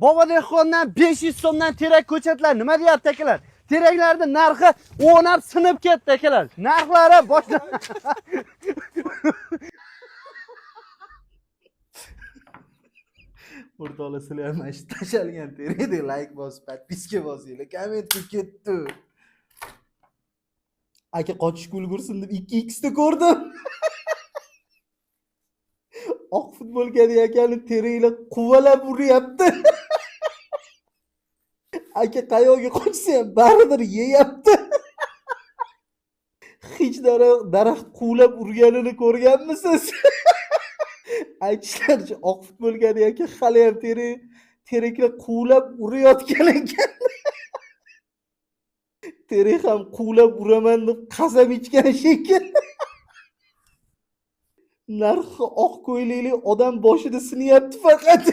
Bobo dehqondan 500 so'mdan terak ko'chatlar nima deyapti, akalar? Teraklarning narxi o'nab sinib ketdi, akalar. Narxlari boshdan. O'rtoqlar, sizlar ham mana shu tashalgan terakdek layk bosib, подписка bosinglar, kommentga ketdi. Aka, qochishga ulgursin deb 2x ta ko'rdim. Oq futbolkali akani teraklar quvalab uryapti. Aka qayoqqa qochsa ham baribir yeyapti. Hech daraxt quvlab urganini ko'rganmisiz? Aytishlaricha, oq futbolkali aka haliyam teraklar quvlab urayotgan ekan. Terak ham quvlab uraman deb qasam ichgan shekilli. Narxi oq ko'ylakli odam boshida sinyapti faqat.